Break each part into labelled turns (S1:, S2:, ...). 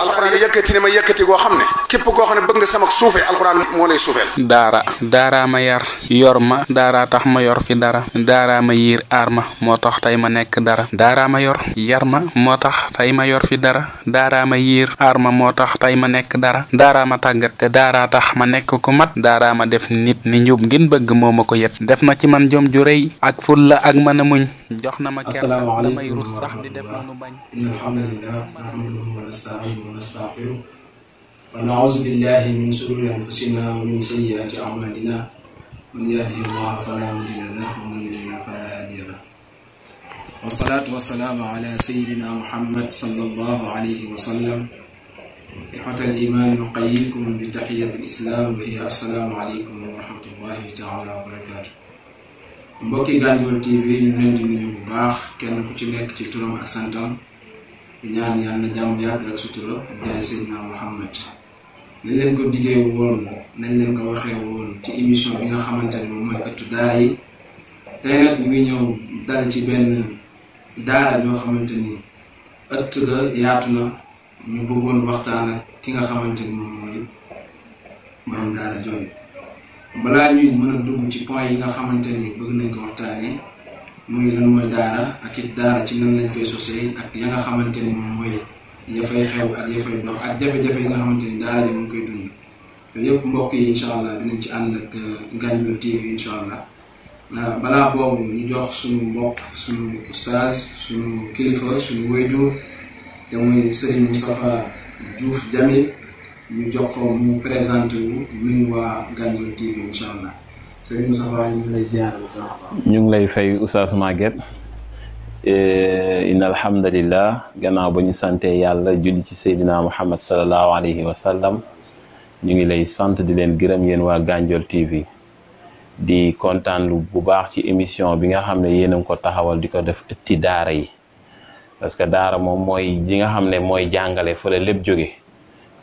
S1: alxuraan yëkkati ne ma yëkkati goo xam ne képp koo xam ne bëgg nga sama suufe alxuraan moo lay suufeel.
S2: daara ma yar yor ma daara tax ma yor fi dara daara ma yiir aar ma moo tax tey ma nekk dara daara ma yor yar ma moo tax tey ma yor fi dara daara ma yiir aar ma moo tax tey ma nekk dara daara ma tàggat te daara tax ma nekk ku mat daara ma def nit ni njub ngin bëgg moo ma ko yet def na ci man jom ju rëy ak fulla ak mën a muñ jox na ma kersa damay rus sax di def lu bañ.
S3: alhamdulillah nahmaduhu wa nasta'inuhu wa nastaghfiruh wa na'udhu billahi min shururi anfusina wa min sayyiati a'malina man yahdihillahu fala mudilla lahu wa man yudlil fala hadiya lahu wassalatu wassalamu ala sayyidina Muhammad sallallahu alayhi wa sallam ihwatal iman nuqayyikum bi tahiyatil islam wa hiya assalamu alaykum wa rahmatullahi ta'ala wa barakatuh. mbokki Gandiol TV ñu leen di nuyu bu baax kenn ku ci nekk ci turam ak santam di ñaan yàlla jàmm yàgg ak sutura jaay Seydina Muhammad nañ leen ko diggee woon nañ leen ko waxee woon ci émission bi nga xamante ne moom mooy ëttu daara yi tey nag ñu ngi ñëw dal ci benn daara yoo xamante ni ëtt ga yaatu na ñu bëggoon waxtaan ak ki nga xamante ni moom mooy borom daara jooju balaa ñuy mën a dugg ci point yi nga xamante ni bëgg nañ ko waxtaanee muy lan mooy daara ak it daara ci nan lañ koy sosee ak ya nga xamante ni moom mooy ya fay xew ak ya fay dox ak jafe-jafe yi nga xamante ni daara ji mu ngi koy dund yooyu yëpp mbokk yi incha allah dinañ ci ànd ak Gandiol TV incha allah balaa boobu ñu jox suñu mbokk suñu oustaz suñu kilifa suñu wayjur te muy Serigne Moustapha Diouf Jamil ñu jox ko mu présenté wu nuyu waa Gandiol TV incha allah Serigne Moustapha ñu ngi lay ziar bu baax.
S4: ñu ngi lay fay oustaz Maguette inna alhamdulillah gannaaw ba ñu sante yàlla julli ci Seydina Muhammad sallallahu alayhi wa sallam ñu ngi lay sant di leen gërëm yéen waa Gandiol TV di kontaan lu bu baax ci émission bi nga xam ne yéen a ngi ko taxawal di ko def ëtti daara yi parce que daara moom mooy li nga xam ne mooy jàngale fa la lépp jóge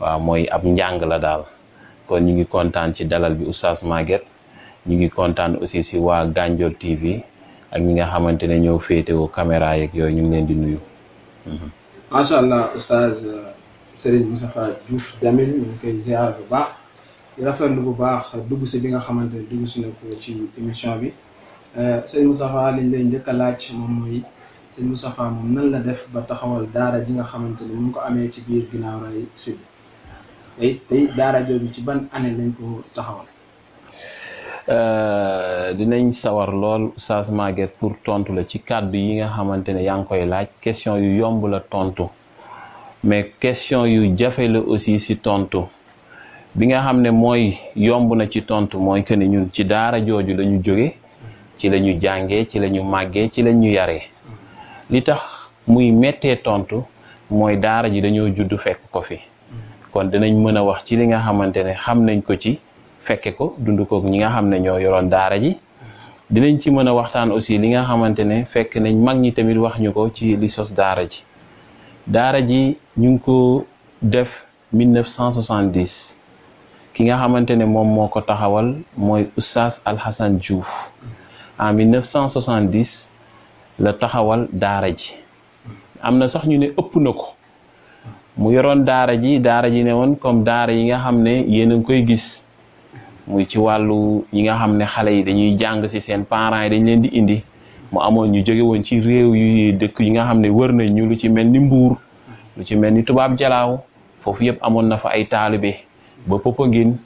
S4: waaw mooy ab njàng la daal kon ñu ngi kontaan ci dalal bi oustaz Maguette ñu ngi kontaan aussi si waa Gandiol TV ak ñi nga xamante ne ñoo féetewoo caméra yeeg yooyu ñu ngi leen di nuyu.
S3: macha allah oustaz Serigne Moustapha Diouf Jamil ñu ngi koy ziar bu baax di rafetlu bu baax dugg si bi nga xamante ne dugg si na ko ci émission bi Serigne Moustapha liñ lay njëkk a laaj moom mooy Serigne Moustapha moom nan la def ba taxawal daara ji nga xamante ne mu ngi ko amee ci biir Guinaw Rail Sud tey daara jooju ci ban année lañ ko taxawal.
S4: dinañ sawar lool oustaz Maguette pour tontu la ci kàddu yi nga xamante ne yaa ngi koy laaj question yu yomb la tontu mais question yu jafe la aussi si tontu bi nga xam ne mooy yomb na ci tontu mooy que ne ñun ci daara jooju la ñu jóge ci la ñu jàngee ci la ñu màggee ci la ñu yaree li tax muy méttee tontu mooy daara ji dañoo judd fekk ko fi kon dinañ mën a wax ci li nga xamante ne xam nañ ko ci fekke ko dund ko ñi nga xam ne ñoo yoroon daara ji dinañ ci mën a waxtaan aussi li nga xamante ne fekk nañ mag ñi tamit wax ñu ko ci li sos daara ji ñu ngi ko def 1970 ki nga xamante ne moom moo ko taxawal mooy oustaz Alhassane Diouf en 1970 la taxawal daara ji am na sax ñu ne ëpp na ko mu yoroon daara ji ne woon comme daara yi nga xam ne yéen a ngi koy gis muy ci wàllu yi nga xam ne xale yi dañuy jàng ci seen parents yi dañ leen di indi mu amoon ñu jóge woon ci réew yu dëkk yi nga xam ne wër nañ ñu lu ci mel ni Mbuur lu ci mel ni Tubaab Jalaaw foofu yëpp amoon na fa ay taalibe ba Popenguine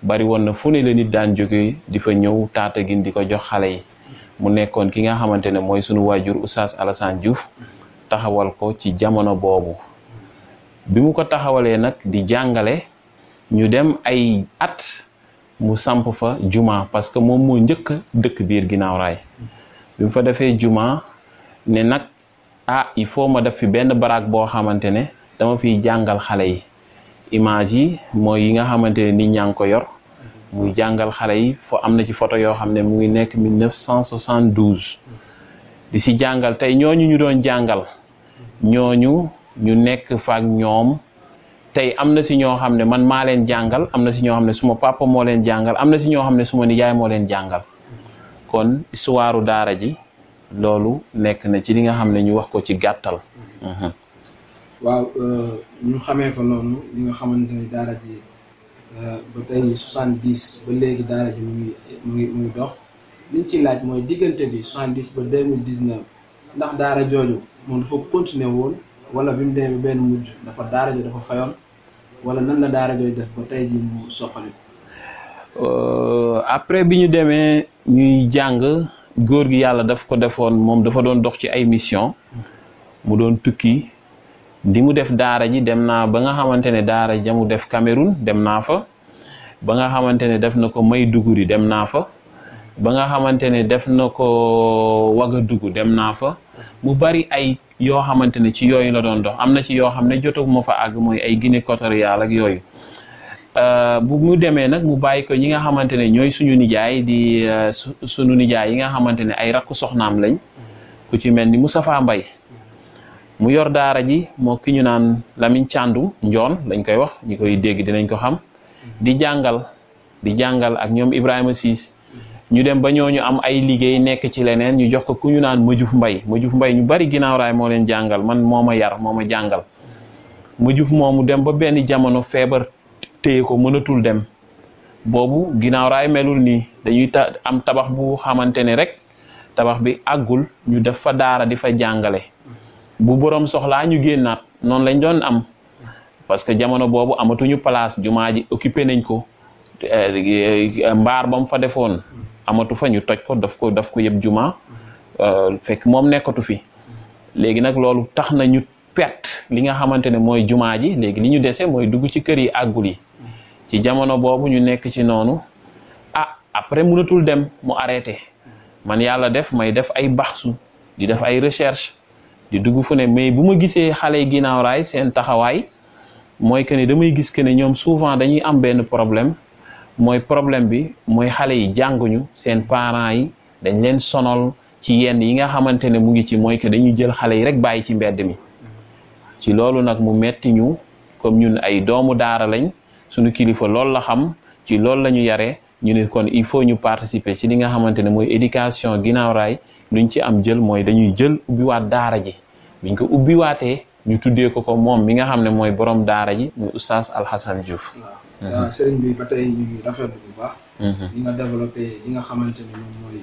S4: bari woon na fu ne la nit daan jóge di fa ñëw Tataguine di ko jox xale yi mu nekkoon ki nga xamante ne mooy sunu waajur Oustaz Alassane Diouf taxawal ko ci jamono boobu bi mu ko taxawalee nag di jàngale ñu dem ay at mu samp fa juma parce que moom moo njëkk dëkk biir Guinaw Rail bi mu fa defee juma ne nag il faut ma def fi benn baraak boo xamante ne dama fiy jàngal xale yi image yi mooy yi nga xamante ne nit ñaa ngi ko yor muy jàngal xale yi fo am na ci photo yoo xam ne mu ngi nekk 1972 di si jàngal tey ñooñu ñu doon jàngal ñooñu ñu nekk faak ñoom tey am na si ñoo xam ne man maa leen jàngal am na si ñoo xam ne suma papa moo leen jàngal am na si ñoo xam ne suma nijaay moo leen jàngal kon histoire daara ji loolu nekk na ci li nga xam ne ñu wax ko ci gàttal.
S3: waaw ñu xamee ko noonu li nga xamante ne daara ji ba tey 70 ba léegi daara ji mu ngi dox liñ ci laaj mooy diggante bi 70 ba 2019 ndax daara jooju moom dafa continuer woon wala bi mu demee benn mujj dafa daara jooju dafa fayoon wala nan la daara jooju def ba tey ji mu soxali
S4: après bi ñu demee ñuy jàng góor gi yàlla daf ko defoon moom dafa doon dox ci ay mission mu doon tukki di mu def daara ji dem naa ba nga xamante ne daara ja mu def Cameroun dem naa fa ba nga xamante ne def na ko Maiduguri dem naa fa ba nga xamante ne def na ko Ouagadougou dem naa fa mu bari ay yoo xamante ne ci yooyu la doon dox am na ci yoo xam ne jotaguma fa àgg mooy ay Guinée équatoriale ak yooyu bu mu demee nag mu bàyyi ko ñi nga xamante ne ñooy suñu nijaay di suñu nijaay yi nga xamante ne ay rakku soxnaam lañ ku ci mel ni Moustapha Mbaye mu yor daara ji moo ki ñu naan Lamine Thiandoum Njoon lañ koy wax ñi koy dégg dinañ ko xam di jàngal ak ñoom Ibrahima Siis ñu dem ba ñooñu am ay liggéey nekk ci leneen ñu jox ko ku ñu naan Majuf Mbay ñu bari ginnaaw raay moo leen jàngal man moo ma yar moo ma jàngal Majuf moomu dem ba benn jamono feebar téye ko mënatul dem boobu ginnaaw raay melul nii dañuy am tabax bu xamante ne rek tabax bi àggul ñu def fa daara di fa jàngale bu borom soxlaa ñu génnaat noonu lañ doon am parce que jamono boobu amatuñu place jumaa ji occupé nañ ko mbaar ba mu fa defoon amatu fa ñu toj ko daf ko yëpp jumaa fekk moom nekkatu fi léegi nag loolu tax na ñu perte li nga xamante ne mooy jumaa ji léegi li ñu dese mooy dugg ci kër yi àggul yi ci jamono boobu ñu nekk ci noonu après mënatul dem mu arrêté man yàlla def may def ay baxsu di def ay recherche di dugg fu ne mais bu ma gisee xale yi ginnaaw raay seen taxawaay mooy que ne damay gis que ne ñoom souvent dañuy am benn problème bi mooy xale yi jànguñu seen parents yi dañ leen sonal ci yenn yi nga xamante ne mu ngi ci mooy que dañuy jël xale yi rek bàyyi ci mbedd mi ci loolu nag mu metti ñu comme ñun ay doomu daara lañ suñu kilifa loolu la xam ci loolu la ñu yaree ñu ne kon il faut ñu participer ci li nga xamante ne mooy éducation ginnaaw raay luñ ci am jël mooy dañuy jël ubbiwaat daara ji biñ ko ubbiwaatee ñu tuddee ko moom mi nga xam ne mooy borom daara ji muy Oustaz Alhassane Diouf.
S3: waaw sëriñ bi ba tey ñu ngi rafetlu bu baax. li nga développé li nga xamante ne moom mooy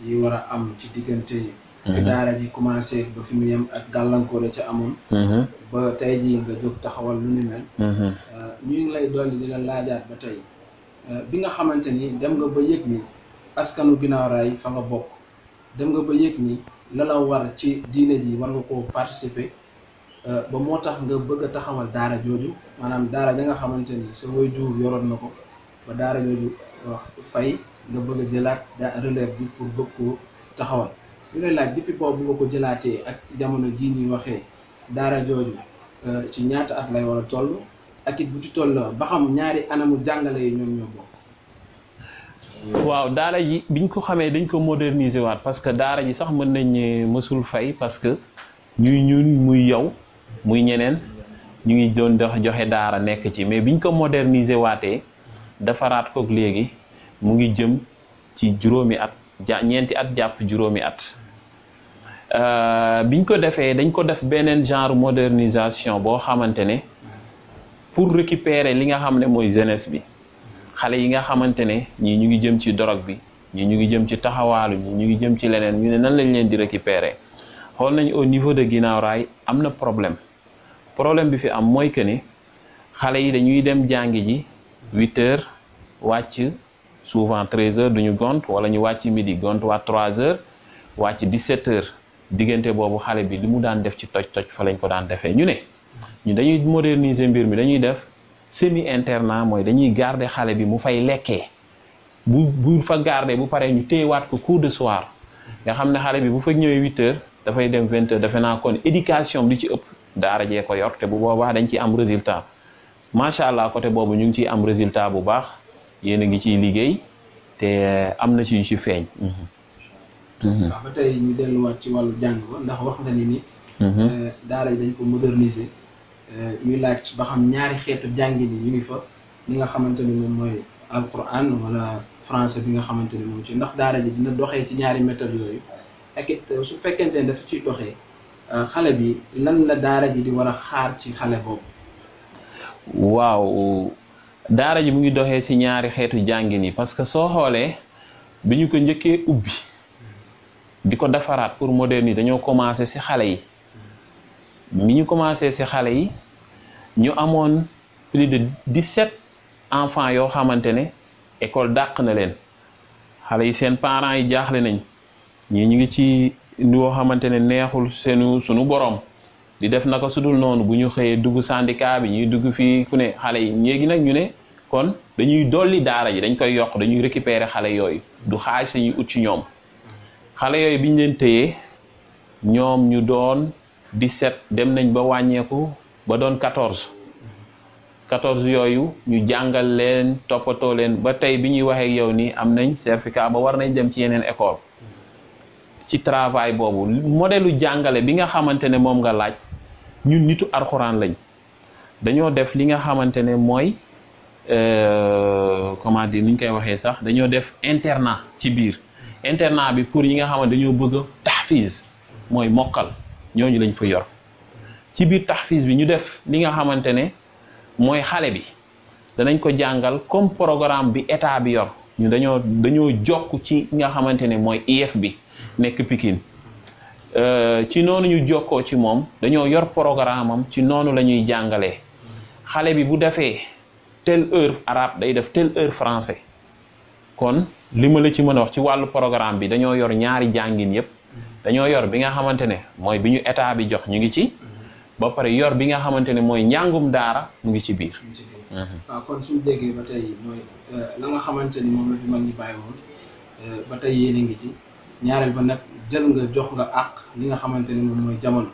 S3: yi war a am ci diggante yi. fi daara ji commencé ba fi mu yem ak gàllankoor ca amoon. ba tey jii nga jóg taxawal lu ni mel. ñu ngi lay dolli di la laajaat ba tey bi nga xamante ni dem nga ba yëg ni askanu ginnaaw raay fa nga bokk dem nga ba yëg ni la la war ci diine ji war nga koo participer ba moo tax nga bëgg a taxawal daara jooju maanaam daara ja nga xamante ni sa waajur yoroon na ko ba daara jooju wax fay nga bëgg a jëlaat relève bi pour bëgg koo taxawal ñu lay laaj depuis boobu nga ko jëlaatee ak jamono jii ñuy waxee daara jooju ci ñaata at lay war a toll ak it bu ci toll ba xam ñaari anamu jàngale yi ñoom ñoo bokk.
S4: waaw daara ji biñ ko xamee dañ ko moderniser waat parce que daara ji sax mën nañ mësul fay parce que ñun muy yow muy ñeneen ñu ngi doon joxe daara nekk ci mais biñ ko moderniser waatee defaraat kook léegi mu ngi jëm ci juróomi at ñeenti at jàpp juróomi at biñ ko defee dañ ko def beneen genre modernisation boo xamante ne pour récupérer li nga xam ne mooy jeunesse bi xale yi nga xamante ne ñii ñu ngi jëm ci drogue bi ñii ñu ngi jëm ci taxawaalu ñii ñu ngi jëm ci leneen ñu ne nan lañ leen di récupérer xool nañ au niveau de ginnaaw raay am na problème bi fi am mooy que ne xale yi dañuy dem jàngi ji 8 heures wàcc souvent 13 heures duñu gont wala ñu wàcc midi gont waat 3 heures wàcc 17 heures diggante boobu xale bi li mu daan def ci toj fa lañ ko daan defee ñu ne ñu dañuy moderniser mbir mi dañuy def semi internat mooy dañuy garder xale bi mu fay lekkee bu fa garder bu paree ñu téyewaat ko cours de soir nga xam ne xale bi bu fa ñëwee 8 heures dafay dem 20 heures defe naa kon éducation li ci ëpp daara jee ko yor te bu boobaa dañ ciy am résultat macha allah côté boobu ñu ngi ciy am résultat bu baax yéen a ngi ciy liggéey te am na ci yu ci feeñ.
S3: waaw ba tey ñu delluwaat ci wàllu jàng ba ndax wax nga ni daara yi dañ ko moderniser. ñuy laaj ba xam ñaari xeetu jàngi ni ñu ngi fa li nga xamante ni moom mooy alquran wala français bi nga xamante ni moom ci ndax daara ji dina doxee ci ñaari méthode yooyu ak it su fekkente ne dafa ciy doxee xale bi lan la daara ji di war a xaar ci xale boobu.
S4: waaw daara ji mu ngi doxee ci ñaari xeetu jàngin yi parce que soo xoolee bi ñu ko njëkkee ubbi di ko defaraat pour moderne dañoo commencé ci xale yi mi ñu commencé ci xale yi ñu amoon plus de 17 enfants yoo xamante ne école dàq na leen xale yi seen parents yi jaaxle nañ ñii ñu ngi ci loo xamante ne neexul sunu borom di def naka sudul noonu bu ñu xëyee dugg syndicat bi ñuy dugg fii ku ne xale yi léegi nag ñu ne kon dañuy dolli daara ji dañ koy yokk dañuy récupérer xale yooyu du xaalis dañuy ut ci ñoom xale yooyu biñ leen téyee ñoom ñu doon 17 dem nañ ba wàññeeku ba doon 14 yooyu ñu jàngal leen toppatoo leen ba tey bi ñuy waxee yow nii am nañ certificat ba war nañ dem ci yeneen école ci travail boobu modèlu jàngale bi nga xamante ne moom nga laaj ñun nitu alxuraan lañ dañoo def li nga xamante ne mooy comment dire ni ñu koy waxee sax dañoo def internat ci biir internat bi pour yi nga xamante dañoo bëgg a tahfiz mooy mokkal ñooñu lañ fa yor ci biir tahfiz bi ñu def li nga xamante ne mooy xale bi danañ ko jàngal comme programme bi état bi yor ñu dañoo jokk ci nga xamante ne mooy IEF bi nekk Pikine ci noonu ñu jokkoo ci moom dañoo yor programme am ci noonu la ñuy jàngalee xale bi bu defee telle heure arabe day def telle heure français kon li ma la ci mën a wax ci wàllu programme bi dañoo yor ñaari jàngin yépp dañoo yor bi nga xamante ne mooy bi ñu état bi jox ñu ngi ci ba pare yor bi nga xamante ne mooy njàngum daara mu ngi ci biir.
S3: waaw kon suñu déggee ba tey mooy la nga xamante ni moom la fi mag ñi bàyyi woon ba tey yéen a ngi ci ñaareel ba nag jël nga jox nga àq li nga xamante ni moom mooy jamono.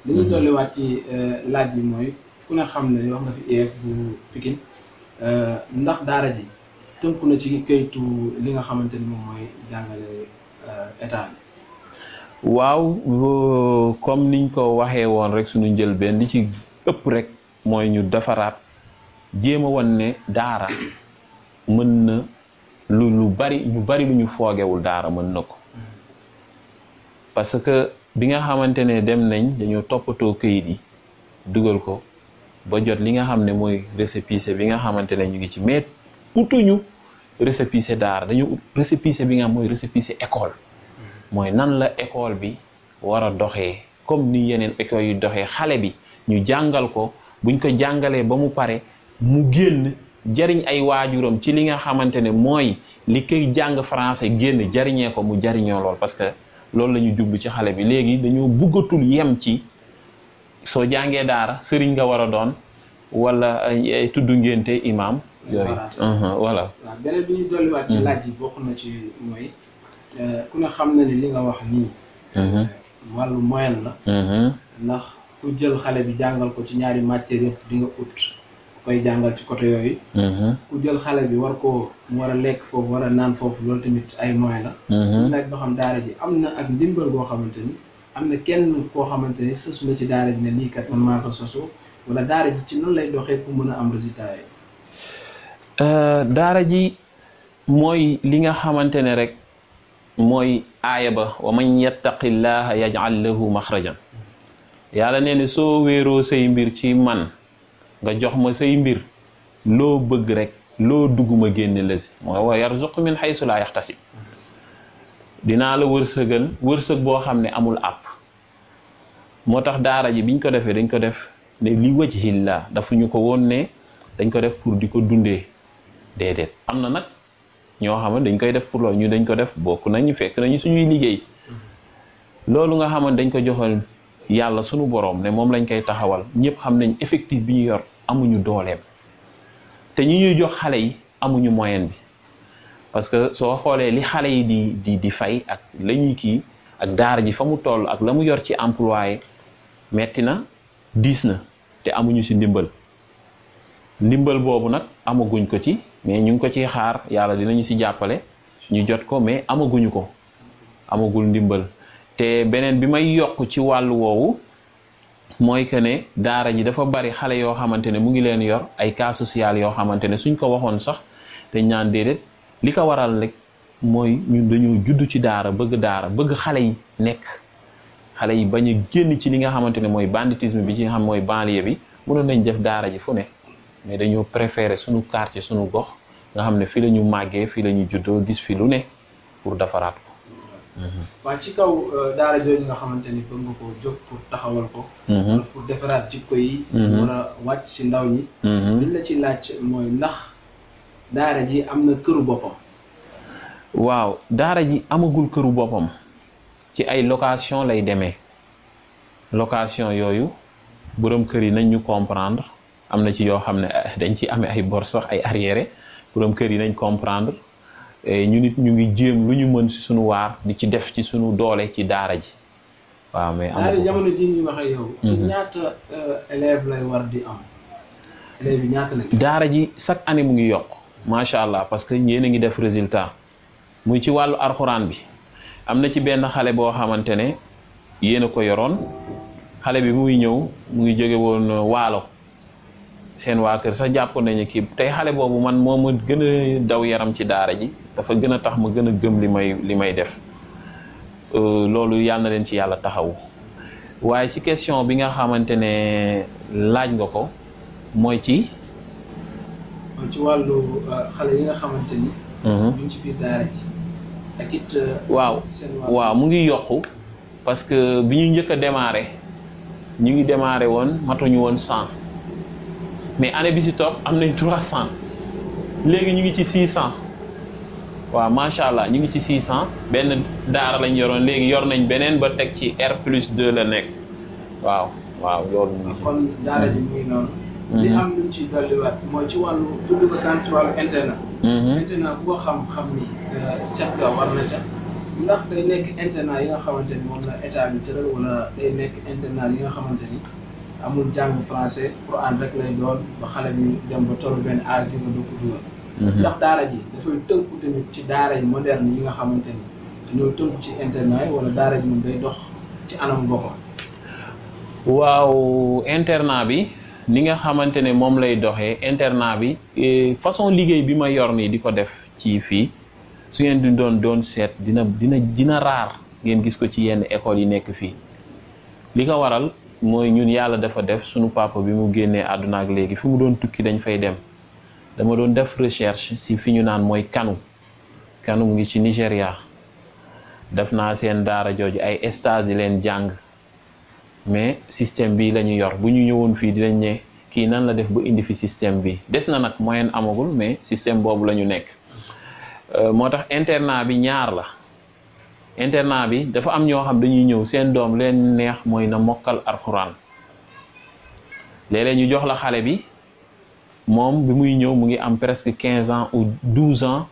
S3: li ñu dolliwaat ci laaj yi mooy ku ne xam ne wax nga fi IEF bu Pikine ndax daara ji tënku na ci kayitu li nga xamante ni moom mooy jàngale état bi.
S4: waaw comme niñ ko waxee woon rek suñu njëlbeen li ci ëpp rek mooy ñu defaraat jéem a wan ne daara mën na lu bari lu ñu foogewul daara mën na ko parce que bi nga xamante ne dem nañ dañoo toppatoo këyit yi dugal ko ba jot li nga xam ne mooy récépissé bi nga xamante ne ñu ngi ci mais utuñu récépissé daara dañu ut récépissé bi nga xam mooy récépissé école mooy nan la école bi war a doxee comme ni yeneen école yu doxee xale bi ñu jàngal ko buñ ko jàngalee ba mu pare mu génn jariñ ay waajuram ci li nga xamante ne mooy li koy jàng français génn jariñee ko mu jariñoo lool parce que loolu la ñu jublu ci xale bi léegi dañoo bëggatul yem ci soo jàngee daara sëriñ nga war a doon wala tudd ngénte imam yooyu voilà.
S3: waaw beneen bi ñu dolliwaat ci laaj yi bokk na ci mooy ku ne xam na ni li nga wax nii wàllu moyen la ndax ku jël xale bi jàngal ko ci ñaari matières yëpp di nga ut koy jàngal ci côté yooyu ku jël xale bi war mu war a lekk foofu war a naan foofu loolu tamit ay moyen la ñu nekk ba xam daara ji am na ak ndimbal boo xamante ni am na kenn koo xamante ni sësu na ci daara ji ne lii kat man maa ko sosu wala daara ji ci noonu lay doxee pour mën a am résultat yi.
S4: daara ji mooy li nga xamante ne rek mooy aaya ba wa man yattaqillaha yaj'al lahu maxrajan yàlla nee ne soo wéeroo say mbir ci man nga jox ma say mbir loo bëgg rek loo dugg ma génne la si mooy wa yarzuqu min haysu laa yaxtasib dinaa la wërsëgal wërsëg boo xam ne amul àpp moo tax daara ji biñ ko defee dañ ko def ne li wajhillah dafa ñu ko woon ne dañ ko def pour di ko dundee déedéet am na nag ñoo xam ne dañ koy def pour loolu ñu dañ ko def bokk nañu fekk nañu suñuy liggéey loolu nga xam ne dañ ko joxal yàlla suñu boroom ne moom lañ koy taxawal ñëpp xam nañ effectif bi ñu yor amuñu dooleem te ñi ñuy jox xale yi amuñu moyen bi parce que soo xoolee li xale yi di fay ak la ñuy kii ak daara ji fa mu toll ak la mu yor ci employé metti na diis na te amuñu ci ndimbal boobu nag amaguñ ko ci mais ñu ngi ko ciy xaar yàlla dinañu ci jàppale ñu jot ko mais amaguñu ko amagul ndimbal te beneen bi may yokk ci wàllu woowu mooy que ne daara ji dafa bari xale yoo xamante ne mu ngi leen yor ay cas social yoo xamante ne suñ ko waxoon sax dañ naan déedéet li ko waral rek mooy ñun dañoo judd ci daara bëgg xale yi nekk xale yi bañ a génn ci li nga xamante ne mooy banditisme bi ci nga xam mooy banlieue bi mënoon nañ def daara ji fu ne mais dañoo préféré suñu quartier suñu gox nga xam ne fii la ñu màggee fii la ñu juddoo gis fi lu ne pour defaraat ko.
S3: waaw ci kaw daara jooju nga xamante ni bëgg nga ko jóg pour taxawal ko. pour defaraat jikko yi. war a wàcc si ndaw ñi. liñ la ci laaj mooy ndax daara ji am na këru boppam.
S4: waaw daara ji amagul këru boppam ci ay location lay demee location yooyu borom kër yi nañ ñu comprendre am na ci yoo xam ne dañ ci amee ay bor sax ay arriéré borom kër yi nañ comprendre. ñu nit ñu ngi jéem lu ñu mën ci suñu waar di ci def ci suñu doole ci daara ji waaw mais
S3: daara jamono ji ñu wax ak yow ci ñaata élève lay war di am élève yi ñaata lañ
S4: daara ji chaque année mu ngi yokk macha allah parce que yéen a ngi def résultat muy ci wàllu alxuraan bi am na ci benn xale boo xamante ne yéen a ko yoroon xale bi muy ñëw mu ngi jóge woon waalo seen waa kër sax jàpp nañu kii tey xale boobu man moo ma gën a daw yaram ci daara ji dafa gën a tax ma gën a gëm li may def loolu yàlla na leen ci yàlla taxawu waaye ci question bi nga xamante ne laaj nga ko mooy ci
S3: wàllu xale yi nga xamante ni ñu ngi ci biir daara ji ak it
S4: waaw mu ngi yokku parce que bi ñu njëkk a démarré ñu ngi démarré woon matuñu woon 100 mais année bi ci topp am nañ 300 léegi ñu ngi ci 600 waaw macha allah ñu ngi ci 600 benn daara lañ yoroon léegi yor nañ beneen ba teg ci R+2 la nekk waaw loolu mu ngi ci.
S3: kon daara ji muy noonu. li am lu ci dolliwaat mooy ci wàllu tudd ko sant ci wàllu internat. internat bu ko xam-xam ni cat ga war na ca ndax day nekk internat yi nga xamante ni moom la état bi tëral wala day nekk internat yi nga xamante ni. amul jàng français Quran rek lay doon ba xale bi dem ba tollu benn âge bi nga dugg dugal. ndax daara ji dafay tënku tamit ci daara yi moderne yi nga xamante ni dañoo tënku ci internat yi wala daara ji moom day dox ci anam boppam.
S4: waaw internat bi ni nga xamante ne moom lay doxee internat bi façon liggéey bi ma yor nii di ko def ci fii su ngeen di doon seet dina raar ngeen gis ko ci yenn écoles yi nekk fii li ko waral. mooy ñun yàlla dafa def suñu papa bi mu génnee àdduna ak léegi fi mu doon tukki dañ fay dem dama doon def recherche si fi ñu naan mooy Kano mu ngi ci Nigéria def naa seen daara jooju ay stage di leen jàng mais système bi la ñu yor bu ñu ñëwoon fii dinañ ne kii nan la def ba indi fi système bi des na nag moyen amagul mais système boobu la ñu nekk moo tax internat bi ñaar la internat bi dafa am ñoo xam dañuy ñëw seen doom leen neex mooy na mokkal alxuraan léeg-léeg ñu jox la xale bi moom bi muy ñëw mu ngi am presque 15 ans ou 12 ans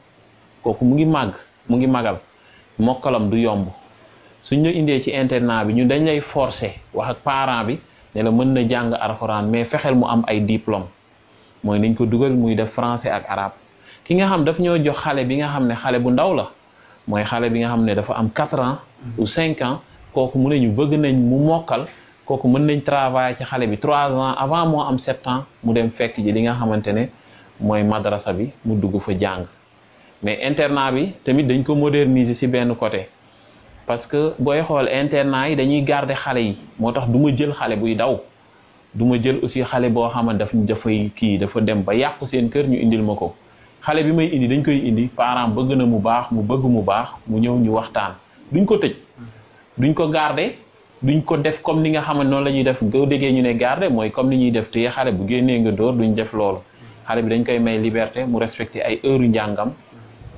S4: kooku mu ngi magal mokkalam du yomb suñ la indee ci internat bi ñu dañ lay forcer wax ak parent bi ne la mën na jàng alxuraan mais fexeel mu am ay diplôme mooy nañ ko dugal muy def français ak arabe ki nga xam daf ñoo jox xale bi nga xam ne xale bu ndaw la mooy xale bi nga xam ne dafa am 4 ans ou 5 ans kooku mu ne ñu bëgg nañ mu mokkal kooku mën nañ travailler ci xale bi 3 ans avant moo am 7 ans mu dem fekk ji li nga xamante ne mooy madrasa bi mu dugg fa jàng mais internat bi tamit dañ ko moderniser ci benn côté parce que booy xool internat yi dañuy garder xale yi moo tax du ma jël xale buy daw du ma jël aussi xale boo xam ne dafa dem ba yàqu seen kër ñu indil ma ko xale bi may indi dañ koy indi parent bëgg na mu baax mu bëgg mu baax mu ñëw ñu waxtaan duñ ko tëj duñ ko garder duñ ko def comme ni nga xam ne noonu la ñuy def nga déggee ñu ne garder mooy comme ni ñuy def te xale bu génnee nga dóor duñ def loolu xale bi dañ koy may liberté mu respecter ay heure njàngam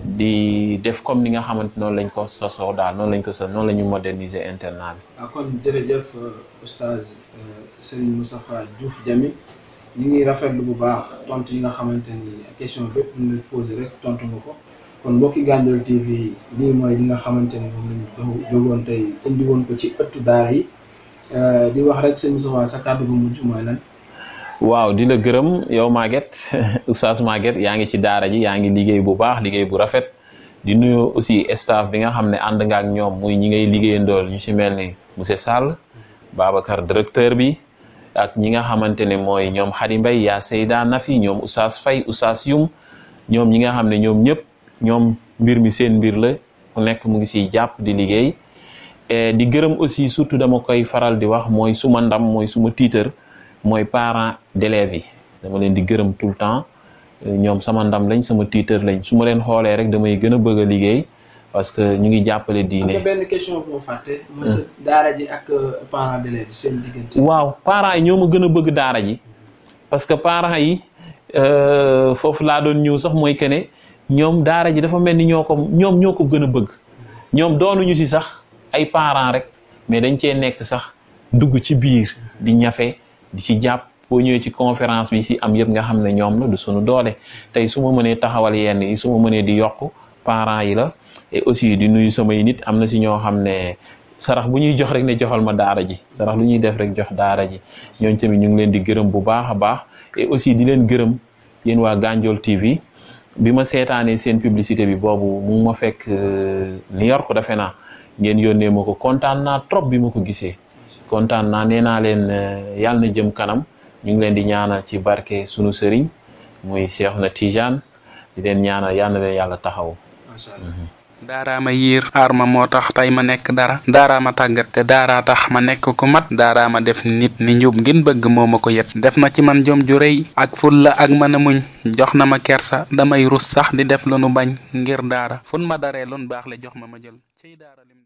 S4: di def comme ni nga xamante noonu lañ ko sosoo daal noonu la ñu moderniser internat bi.
S3: kon jërëjëf oustaz Serigne Moustapha Diouf Diamy ñu ngi rafetlu bu baax tontu yi nga xamante ni question bépp ñu la posé rek tontu nga ko kon mbokki Gandiol TV lii mooy li nga xamante ni moom lañu jógoon tey indi woon ko ci ëttu daara yi di wax rek sëñ Moustapha sa kàddu gu mujj mooy lan.
S4: waaw di la gërëm yow Maguette oustaz Maguette yaa ngi ci daara ji yaa ngi liggéey bu baax liggéey bu rafet di nuyu aussi staff bi nga xam ne ànd nga ak ñoom muy ñi ngay liggéeyandool ñu ci mel ni monsieur Sall Babacar directeur bi ak ñi nga xamante ne mooy ñoom Khady Mbaye yaa Seyda Nafi ñoom oustaz Faye oustaz Youm ñoom ñi nga xam ne ñoom ñëpp ñoom mbir mi seen mbir la ku nekk mu ngi siy jàpp di liggéey di gërëm aussi surtout dama koy faral di wax mooy suma ndam mooy suma tiitër mooy parents d'élèves yi dama leen di gërëm tout le temps ñoom sama ndam lañ sama tiitër lañ su ma leen xoolee rek damay gën a bëgg a liggéey parce que ñu ngi jàppale diine.
S3: am benn question bu ma fàtte. mooy sa daara ji ak parents d'élèves yi seen diggante.
S4: waaw parents yi ñoo ma gën a bëgg daara ji parce que parents yi foofu laa doon ñëw sax mooy que ne ñoom daara ji dafa mel ni ñoo ko gën a bëgg ñoom doonuñu si sax ay parents rek mais dañ cee nekk sax dugg ci biir di ñafe di ci jàpp boo ñëwee ci conférence bi si am yëpp nga xam ne ñoom la du suñu doole tey su ma mënee taxawal yenn yi su ma mënee di yokk parents yi la et aussi di nuyu samay nit am na si ñoo xam ne sarax bu ñuy jox rek ne joxal ma daara ji sarax lu ñuy def rek jox daara ji ñooñu tamit ñu ngi leen di gërëm bu baax a baax et aussi di leen gërëm yéen waa Gandiol TV bi ma seetaanee seen publicité bi boobu mu ma fekk New York defe naa ngeen yónnee ma ko kontaan naa trop bi ma ko gisee kontaan naa nee naa leen yàlla na jëm kanam ñu ngi leen di ñaanal ci barke sunu sëriñ muy Cheikh na Tijane di leen ñaanal yàlla na leen yàlla taxaw.
S2: daaraama yiir aar ma moo tax tey ma nekk dara daaraama tàggat te daaraa tax ma nekk ku mat daaraama def nit ni njub ngin bëgg moo ma ko yet def na ci man jom ju rëy ak fulla ak mën a muñ jox na ma kersa damay rus sax di def lu nu bañ ngir daara fun ma daree lun baax le jox ma jël ciy daara lim